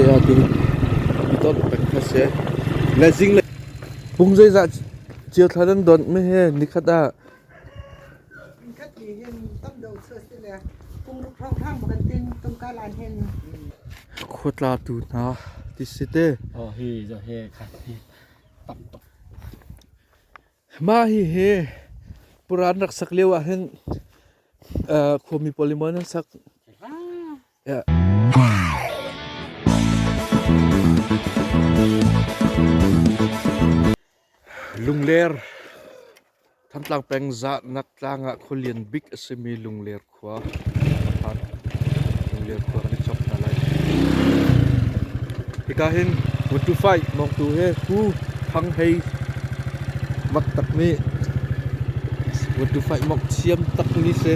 te ah tin i ton peng kha si. Le zing le pung zeizah cio thla nan donh mi he nikhat ah Khat ni hin tam deuh chu si le pung ruk hrawnghrang ma kan tin tumka lan hin. Khuatla tu hna ti si te. Oh hi zo he kha hi tam tuk. Mah hihi pura an rak sak lio ah hin khuami pawl nih maw an sak? Lungler Thantlang peng Zahnak tlang ah khualian bik a simi Lungler khua a phan. Lungler khua kan i chok hna lai. Hika hin 125 mawngtu he Pu Thang Hei mak tak nih 125 mawk thiam tak ni si.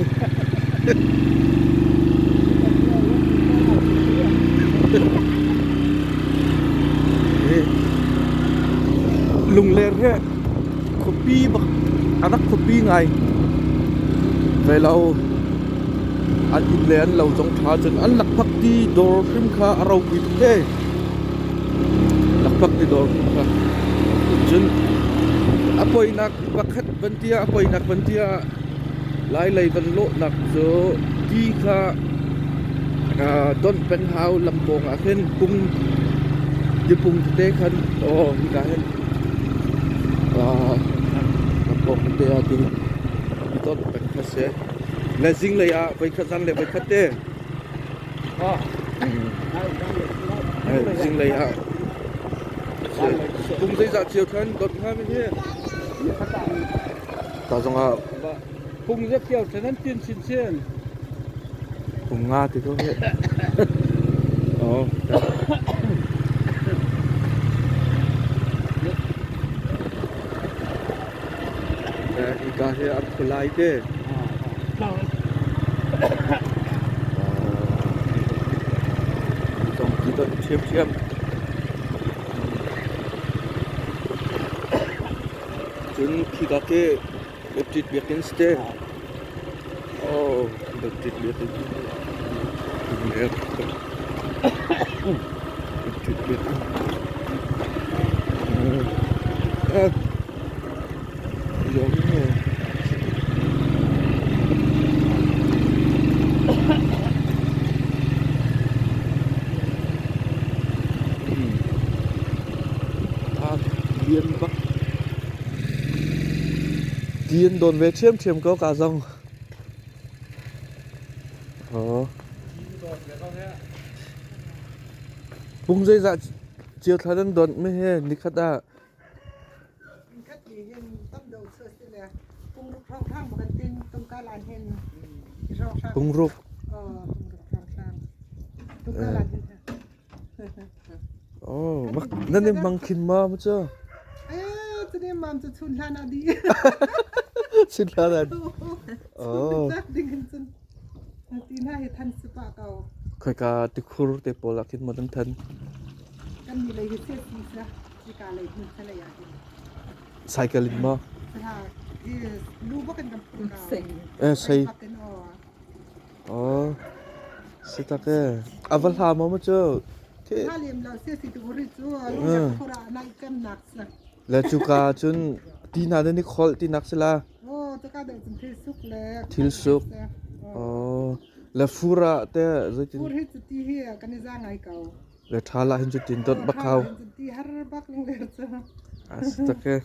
Lungler he khuapi bak a rak khuapi ngai. Ve lo an inn le an lo zong ṭha cun an lakphak ti dawr hrim kha a ropui tuk te. Lakphak ti dawr hrim kha. Cun a poinak pakhat van tiah a poinak van tiah Lailei van lawhnak cu ti kha donh peng hau lam pawng ah khin pung tipung tete khan aw hika hin lam pawng tete ah ti ti donh peng kha si. Le zinglei ah voikhat zan le voikhat te. Zinglei ah pung zeizah cio khan dot hnga mi hi. Ta zongah Pung zet cio then an tin chinchin. Pung nga ti ko he. Oh. Hika hi an khulai te. Zong ti dot ṭhiamṭhiam. Cun khika khi Baptist biakinn si te. Oh, Baptist biakinn. Baptist biakinn. Ah. Lian bak. Ti an dawn ve ṭhiamṭhiam ko ka zong. Oh. Pung zeizah cio thla nan donh mi he nikhat ah Khat ni hin tam deuh chu si le pung ruk hrawnghrang ma kan tin tumka lan hin hrawnghrang. Pung ruk. Oh, pung ruk hrawnghrang. Tumka lan hin. Oh, nan in mang khin ma mu cu? Eh, cun mam cu chun hlan ah di. Chun hlan ah. Oh. Ding hin cun. Ti na hi than si pa ko. Khoika tikhur te pawl ah khin mo nan than. Kan ni lei hi se si sa. Hika lei hmun sa lei ah hin. Cycle in maw? Ha, lu bak in kan phur ka. Eh, sei. Oh, si tak e. A va hla maw mu cu? Ha lem lo se si tu ri cu lu ya khura nai kem nak sa. Le cu ka cun ti hna nan i kholh ti nak si la. Oh, cu ka deuh cun thil suk le thil suk. Oh, le fura te zeitin? Fur hi cu ti hi kan i za ngai ko. Le ṭha lah hin cutin dot bak hau. Ti har bak lungler cu. A si tak e.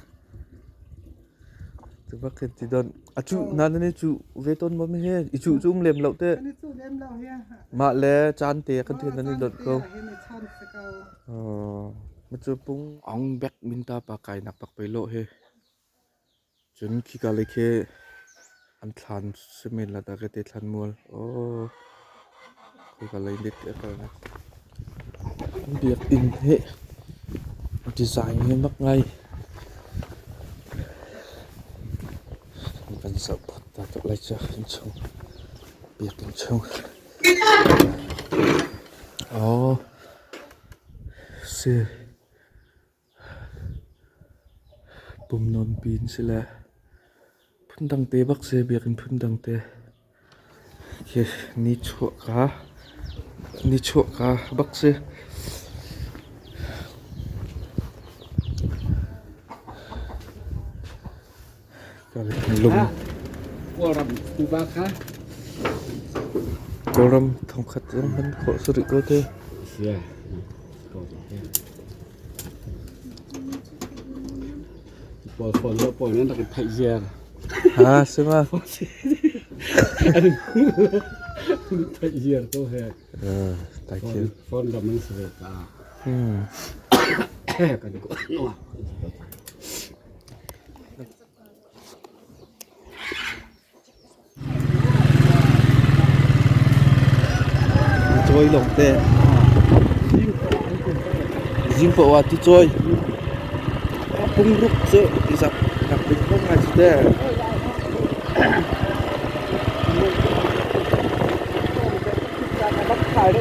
Tu bak hin ti don. A cu na nan i cu ve ton ma mi he i cu cu um lem lo te. Kan i cu lem lo he. Mah le caan te kan then nan i dot ko. Hin i chan se ko. Oh, ma cu pung ong bek min ta pa kai nak pak pe lo he. Cun khika lei khi an thlan si men la dah ka ti thlanmual. Aw, khika lei lit a kalnak. Biakinn hi design hi mak ngai. Kan zoh phot ta tuk lai cu inn chung biakinn chung. Aw, si. Pumnawnpi an si le phundang te bak si biakinn phundang te khi nichuah ka bak si. Lung. Kawlram pupa kha. Kawlram thongkhat zong hman khawh si rih ko te. Sia. Pawl phone lo pawl nan rak i theih ziar. Ha si ma. Theih ziar ko he. Tai thil. Phone ram an si ve ta. Kan ko. Cawi lawng te. Zing paoh ah ti cawi. Pungruk cu izak nak bik ko ngai cu te. Kan rak kai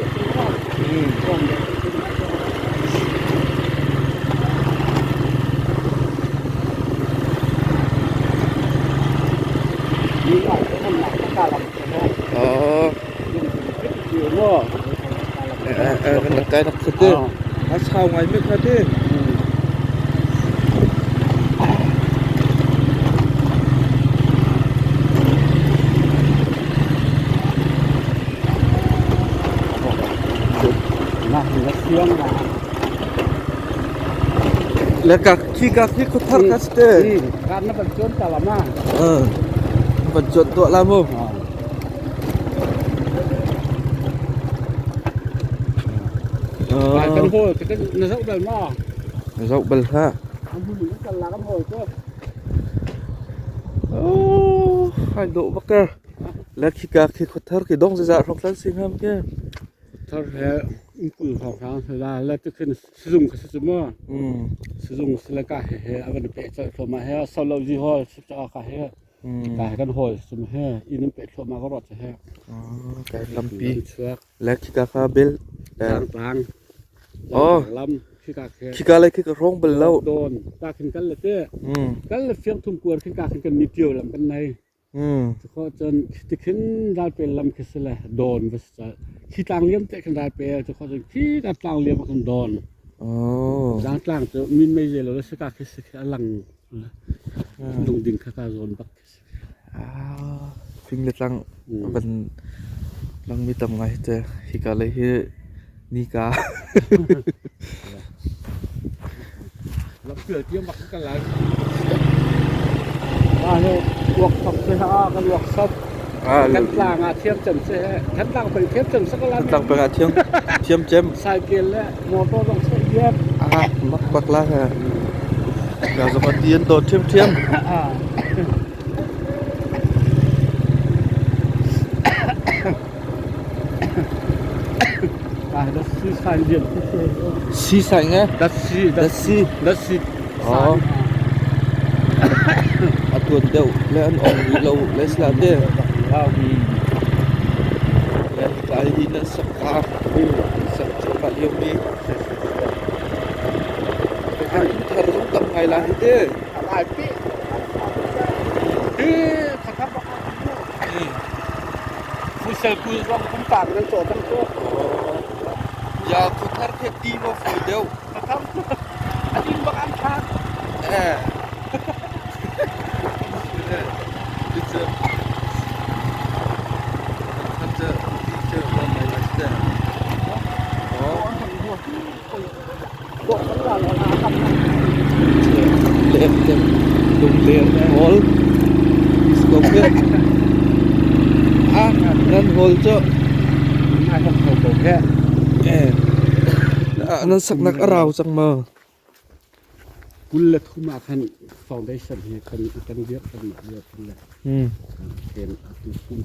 te. A sau ngai mi kha te. Le ka khi ka khi khuthar ka ste. Kan na ban chuan ta lama. Ờ. Ban chuan tuah la mu. Ờ. Kan hol ka na zau bal ma. Zau bal ha. Kan la kan hol ko. Oh, hai độ bắc cơ. Le khi ka khi khuthar ki dong za rok lan sing ham ke. Thar he kul hong hang la la tu khin sizung kha si mu. Sizung sila ka he he avan pe chal thlo ma he solo ji hol si cha ka he. Ka he kan hol sum he in pe thlo ma ka rot he. Kai lampi. Le khi ka kha bel. Tang tang. Oh. Lam khi ka khe. Khi ka le khi ka rong bal lo. Don ta khin kal le te. Kal le fiang thum kuar khin ka khin kan ni tio lam kan nei. Kho cun tikhin ral pe lam khi sile don va si khi tlang liam te khin ral pe cu kho cun khi ka tlang liam kan don. Oh. Zang tlang cu min mei ze lo le sika khi si khi alang lung ding kha ka zawn bak khi si. Ah, fing le tlang van lang mi tam ngai te hika lei hi nika. Lam pial tiang bak kan lai. Ah he workshop se ha kan workshop. Kan tlang ah thiam cem se he. Kan tlang peng thiam cem se ka la. Tlang peng ah thiam thiam cem. Cycle le motor dong se yep. Ah mak bak la he. Ga zong tian do thiam thiam. Ah das si sai lian. Si sai nge? Das si das si das si. Oh. A tuan deuh le an ong rih lo le sila te. Le kai hi na sak ka sak cuahmah lio mi. Thar zong tam ngai la hi te. Ai pi. Hi khathap Fusel ku zong pumpak nan cawh cang cu. Ya khuthar the ti maw fawi deuh. Khatham a din bak an thlak. Eh. Bitte. Kante ti te Oh. Lem tem lung len hol. Isko ke. Ah, nan hol cu. Eh. Nan saknak a rau cang ma? 23 ah khan foundation hi kan kan dirh kan dirh kan le kan atu kum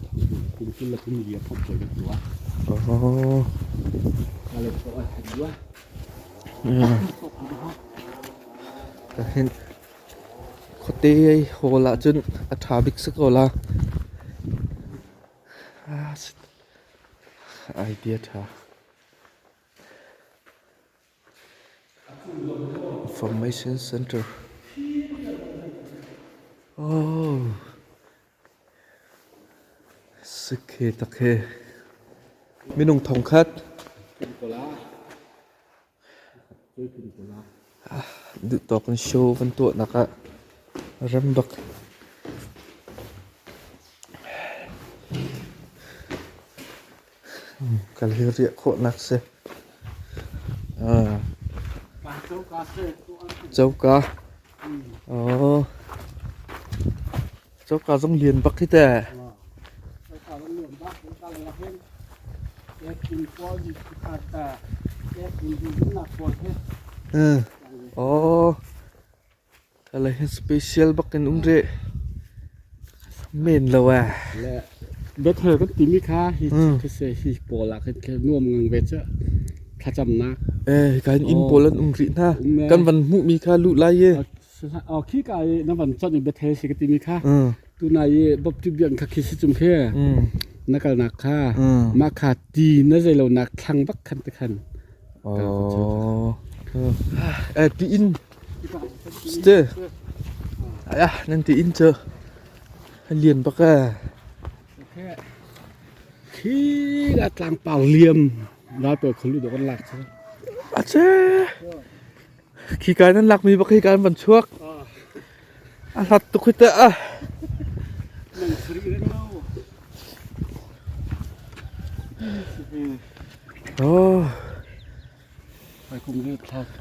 kum 23 year thok kan tuah. Oh. Kalau ko ay dua. Hin khuate hall ahcun a ṭha bik si ko la. Idea ṭha. Information Center. Oh. Sikhe takhe. Minung thongkhat. Duhtawk in show kan tuahnak ah rem bak. Kal hi riah khawhnak si. Coka. Oh. Coka zong lian bak hi te. Oh. Kala hi special bak in um rih. Men lo eh. Le Bethel kan timi kha hi khi se hi pawl ah khin nuam ngang ve cu thlacamnak. Eh kan inn pawl an um rih hna. Kan van hmuhmi kha luh lai i. Oh khi ka i na van chawnh i Bethel si ka timi kha. Tunai i Baptist biakinn kha khi si cum khi. Na kalnak kha mah kha ti na zei lo nak thlang bak khan te khan. Oh. Eh ti inn Ste. Aya nan ti inn cu lian bak eh. Khi la tlangpar liam ralpawl khulu dawh kan lak cu. Ache. Khi kai nan lak mi bak hi kan van chuak. A hlat tuk hi teh ah. Oh.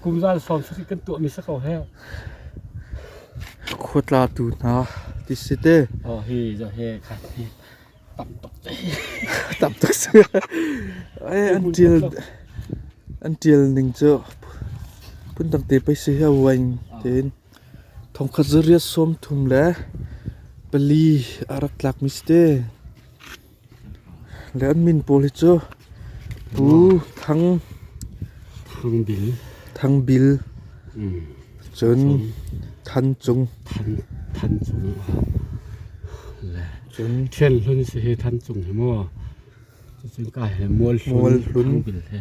Kum zal sawm sarih kan tuahmi si ko he. Khuatla tu hna ti si te. Oh hi zo he kha hi tam tuk te. Tam tuk si. Ai an tial an tial ning cu phundang te pei si he wain tein thongkhat zariat sawm thum le pali a rak tlak mi si te. Le an min pawl hi cu Pu Thang Thang Bil Thang Bil cun Than Cung Than Than Cung le cun Thian Hlun si hi Than Cung hi maw cun ka he Mual Hlun Mual Hlun Thang Bil he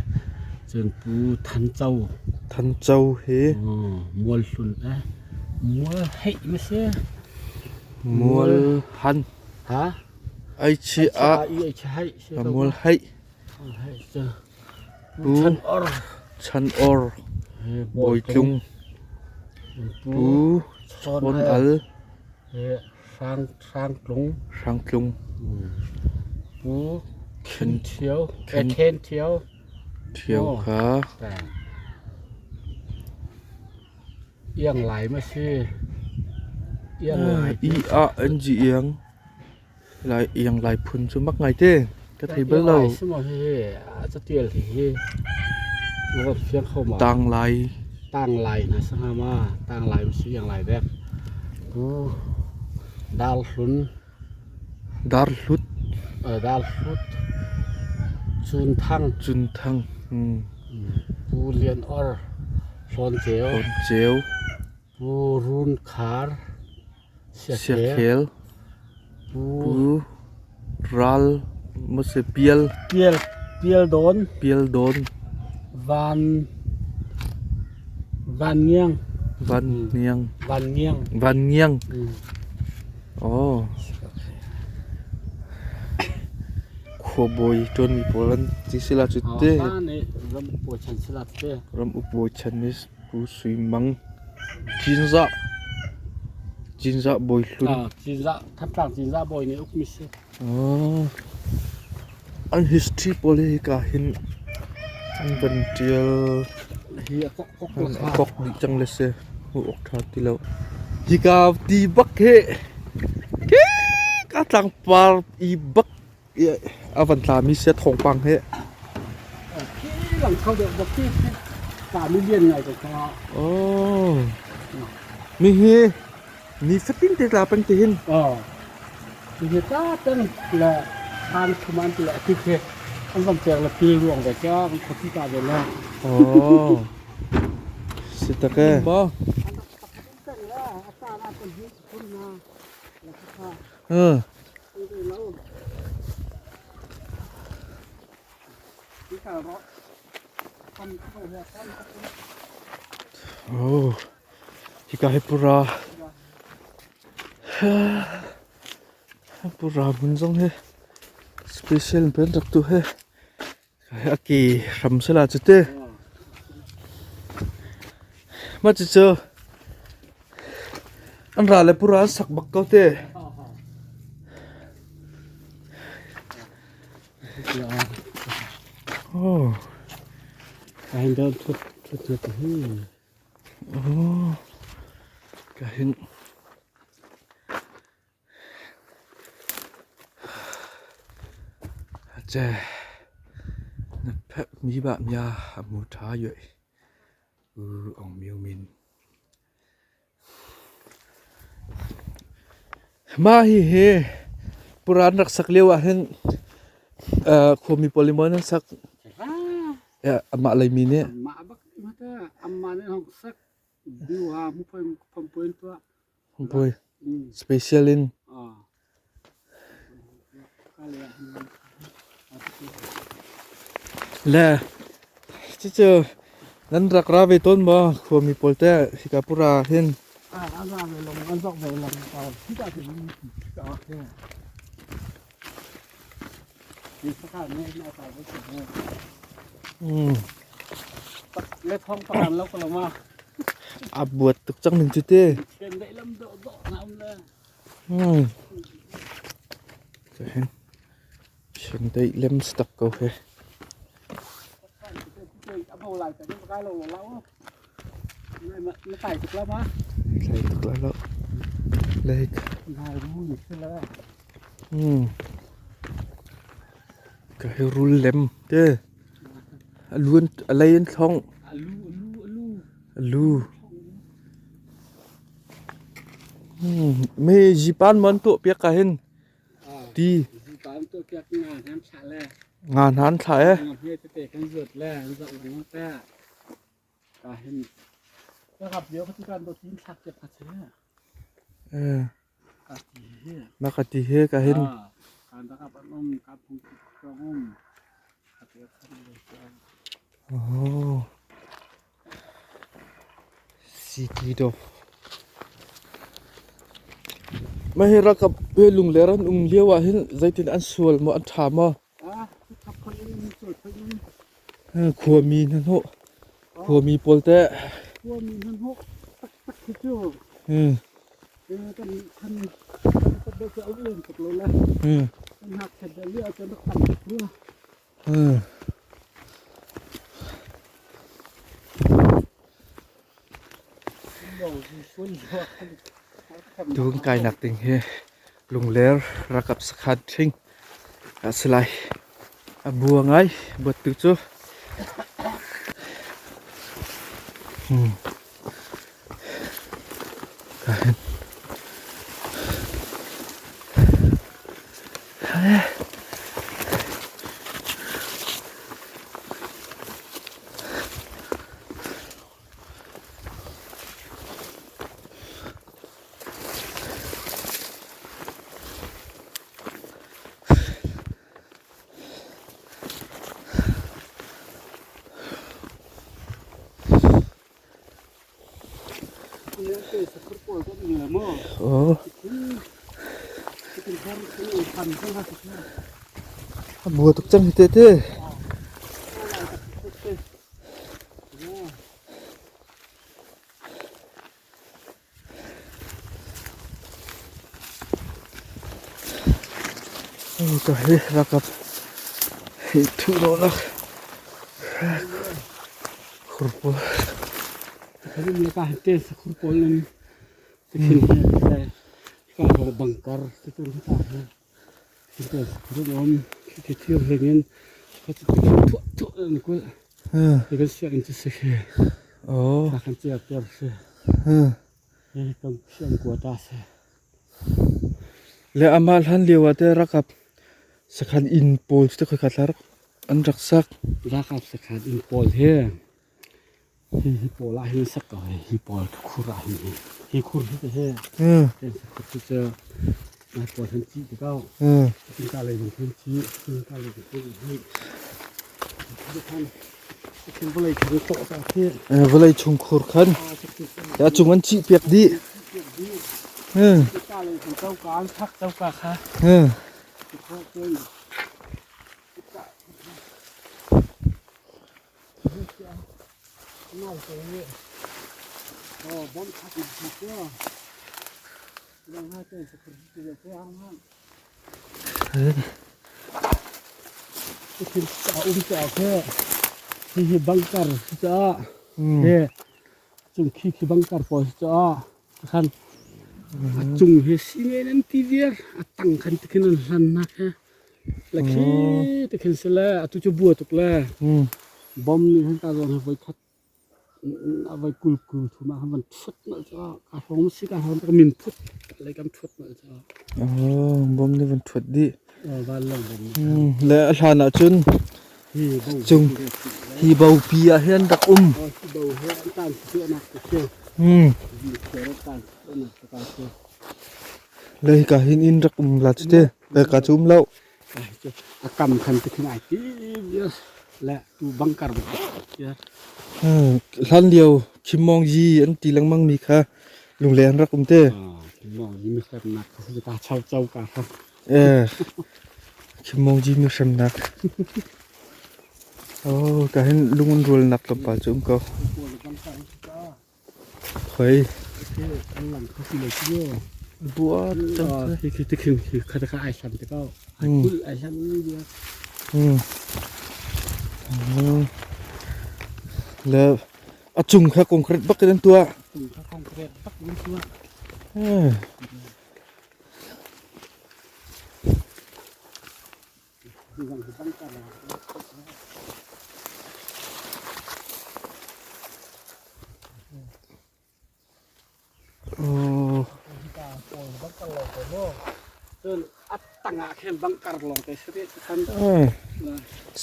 cun Pu Than Co Than Co hi Mual Hlun eh Mual Heih ma si Mual Han Ha Ai ah mual haih Pu Chan Or Bawi Tlung Pu Chawn Al Hrang Tlung Hrang Tlung Pu Khen Thio Khen Thio Thio kha Iang Lai ma si Iang Lai I a N G Iang Lai iang lai phun cu mak ngai te ka thei bal lo. Catial hi na rat fiang kho ma? Tang lai. Tang lai na sa hnga ma? Tang lai si iang lai dek. Tu dal hlun. Dar hlut. Dal hlut. Cun thang. Cun thang. Pu Lian Or. Hlawn Ceu. Hlawn Ceu. Pu Run Khar. Siakhel Pu Ral maw si Pial Pial Pial Dawn Pial Dawn Van Van Ngiang Van Ngiang Van Ngiang Van Ngiang Oh Khuabawi ṭuanmi pawl an ti si la cu te Ram uk bawi chan si la te Ram uk bawi chan ni Pu Sui Mang Cinzah Cinzah bawi hlun. Cinzah Thantlang Cinzah bawi nih ukmi si. An history pawl hi hika hin an van ṭial. Hi a kok kok a kok dih cang le si. Hmuh awk ṭha ti lo. Hika ti bak hi ka tlangpar i bak a van tlami sia thawngpang hi. Khi lang kho deuh bak khi tlami lian ngai ko kha. Oh. Mi hi ni fatin te tla peng te hin. Oh. Mi hi ta peng le han thuman ti le ti khi an van pek le pil ruang ve ka kan khoti ta ve le. Oh. Sitake. Ba. Uh. Oh, hika hi pura pura hmun zong hi special pen rak tu he a ke hram sela chu te ma chu chu an ra le pura an sak bak ko te. Oh. Ka hin dal thut thut thut hi. Oh. Ka hin. Che. Na phep mi ba mya amu tha yue. U ong miu min. Mah hihi Puran rak sak lio ahhin khuami pawl nih maw nan sak? Amah leimi nih. Amah bak amah nih hong sak biuha phampuin tuah. Phampui special in. Le cucu nan rak ra ve tawn maw khuami pawl teh hika pura hin? An ra ve long an zok ve long hika hin. A buat tuk cang ning cu te. Chiandeih lem si tak ko hi. Tlai tuk lai lo. Lake. Ka hi rul lem te. A luan a lei an thlong. A lu. Me jipan man tuah piak ka hin. Ti. Zipan tuah piak nga hnan thla le. Nga hnan thla e. Nga hme tete kan zuat le an zoh lengmang te. Ka hin. Ka kap lio ka ti kan do tin thlak piak ka che. Eh. Ka ti he. Ma ka ti he ka hin. Kan da kap an um ka phung krong um. Ka ti khan le. Oh. City dawh. Mah hi rakap he lungler an um lio ah hin zeitin an sual maw an ṭha maw? Khuami hnahnawh khuami pawl teh. Khuami hnahnawh taktak hi cu kan kan kan kan kan um tuk lo le. Kan ngakchiat deuh lio cun rak tam tuk rua. Tung kainak ding hi Lungler ralkap sakhan ṭhing a si lai. A bua ngai buat tu cu. A bua tuk cang hi te te. Ka hi rakap hi thu lo nak khurpul. Kharim le ka te khurpul in tikhin he ka ho bangkar tikhin ka he te khur om khi thir hlengin kha chu thu thu an kul ti kan siak in chu se he Oh. Kan chia per se. Hi kan siang kua ta se. Le amal han lio ah te rakap sakhan inn pawl cu te khoi khat rak an rak sak. Rakap sakhan inn pawl he hi hi pawl ah hin sak ko hi hi pawl khur ah hin hi khur hi te he ten khur cu cu nai pawl han ci te kau tin ka lei bang khin ci tin ka lei bang khin hi khan Vawlei chung khur khan a cung an cih piak dih. A um caah khi hihi bunker si caah hi cung khi khi bunker pawl si caah khan a cung hi singen an ti viar a tang khan tikhin an hlan nak he le khi tikhin si le atu cu bua tuk le bom nih hin ka zawn hi voi khat voi kul kul thum ah khan van thut nolh cu ka hrawng si ka hrawng ka min phut lei kan thut nolh cu. Oh, bom nih van thuat dih. Van lang bom. Le a hlan ah cun hi bo cung hi bopi ah hin rak um. Hi bo he an tan nak te khi. Hi tan nak te ka khi. Le hika hin inn rak um la cu te. Le ka cu um lo. A kam khan te khin ai ti le tu bangkar Hlan lio Khimmong Yi an ti lengmang mi kha lungleng an rak um te. Khimmong Yi mi hremnak kha si ka chau chau ka kha. Eh Khimmong Yi mi hremnak. Oh ka hin lungun rual nak tlawmpal cu um ko. Khoi. Bua cang. Khi khi tikhin khi kha kha ai hlam te ko. Ai kul ai hlam bia. Le a cung kha concrete bak in an tuah. Cung kha concrete bak in tuah.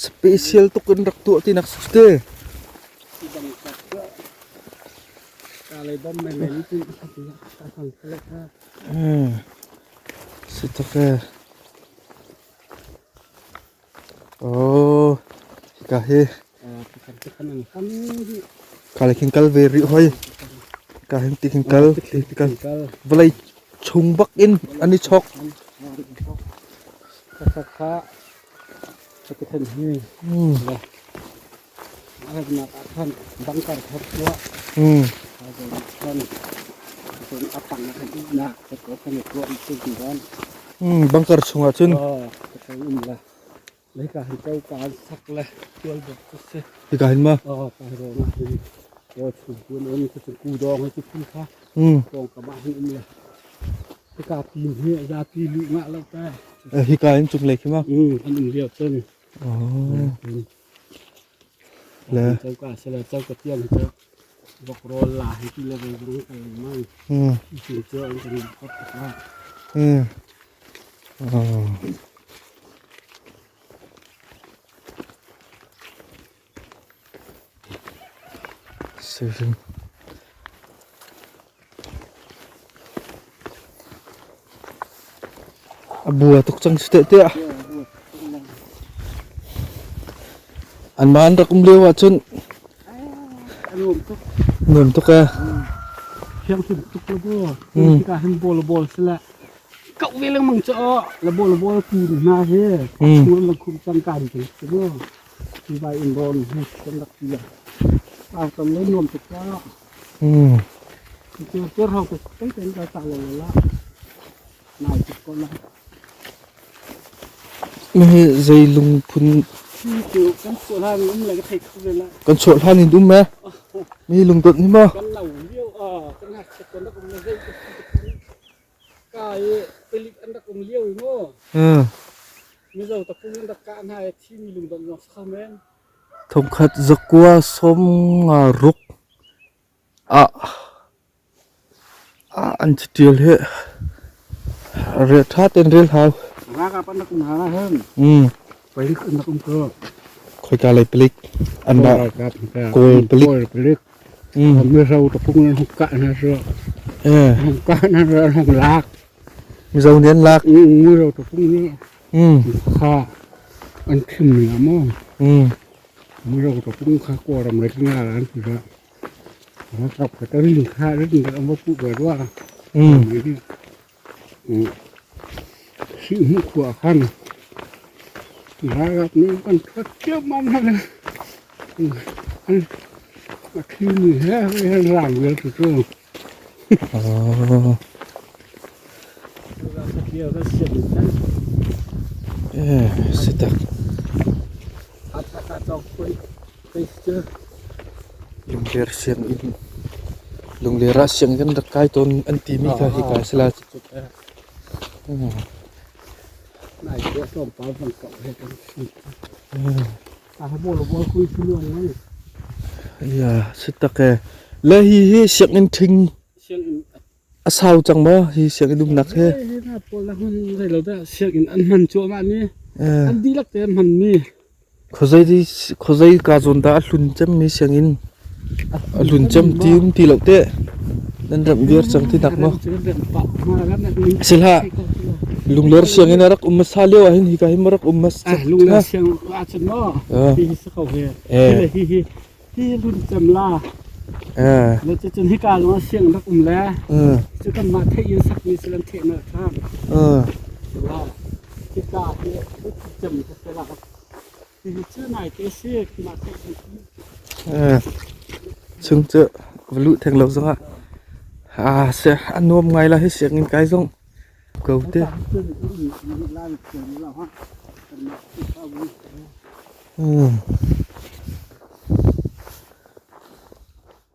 Special tuk in rak tuah tinak si te. Si tak e. Oh, hika hi ka le khin kal ve rih hoi. Ka hin ti khin kal ti kal. Vawlei chung bak in an i chok. Bunker chungah cun hika hin ma? Hika hin cunglei khi ma? Le Coka sila coka tiang cu vok rawl la hi ti le zeizong kan lengmang. Cu cu an kan kop tuk la. Oh. Seven. A bua tuk cang si teh tiah. An mah an rak um lio ahcun nuam tuk e. Thiang hlim tuk la bo. Tika hin bol bol sila. Kau ve lengmang cho la bol bol ku hna he. Chung la khum chang kan ti mo. Ti vai in ron he kan rak ti la. Ang tam le nuam tuk ka. Tir tir hau ko ten ten ka ta la la. Nau tuk ko la. Hi zei lungphun Cu kan chuah hlan um le ka thei kho ve la. Kan chuah hlan in um e. Mi lungdot ni maw? Kan lo lio a kan ngakchiat kan rak um le zei ka si ka i pelik an rak um lio i maw. Mizo tapung an rak kah hna i thimi lungdot zong si kho men. Thongkhat zakua 56 ah an catial hi rel ṭha tein rel hau. Ralkap an rak um hna hin. Palik an rak um ko. Khoika lei palik an mah Kawl palik. Kawl palik. Mizo tapung an hung kah hna cu. Hung kah hna cu an hung lak. Mizo nih an lak. Mizo tapung nih kha an thim ni maw. Mizo tapung kha Kawlram lei nga an ti dah. Ralkap kha ka rin kha rin ka va puh ve rua. Si mu khua khan. Ralkap nih kan thuat ciammam hna. An a thi mi he he rang vial tu cu. Oh. Eh, si tak. Lungler sianginn Lungler ah sianginn kan rak kai tawn an timi kha hika a si lai. Si tak ee. Le hi hi sianginn ṭhing a sau cang maw hi sianginn umnak hi? Sianginn an hman cuahmah mi an dihlak te an hman mi. Khuazei ka zawn dah a hlun cemmi sianginn a hlun cem ti um ti lo teh. Nan remh viar cang ti nak maw? Si hlah. Lungler sianginn a rak um hmasa lio ah hin hika hin rak um hmasa. Lungler siang ah cun maw? Hi hi si ko hi. Hi hi hi hlun cem la. Le cucun hika zong ah siang rak um le. Cu kan mah theih in sakmi si lan theh na ṭhang. Hika hi cem ka si la. Chung cu va luh theng lo zongah a nuam ngai la hi sianginn kai zong ko te.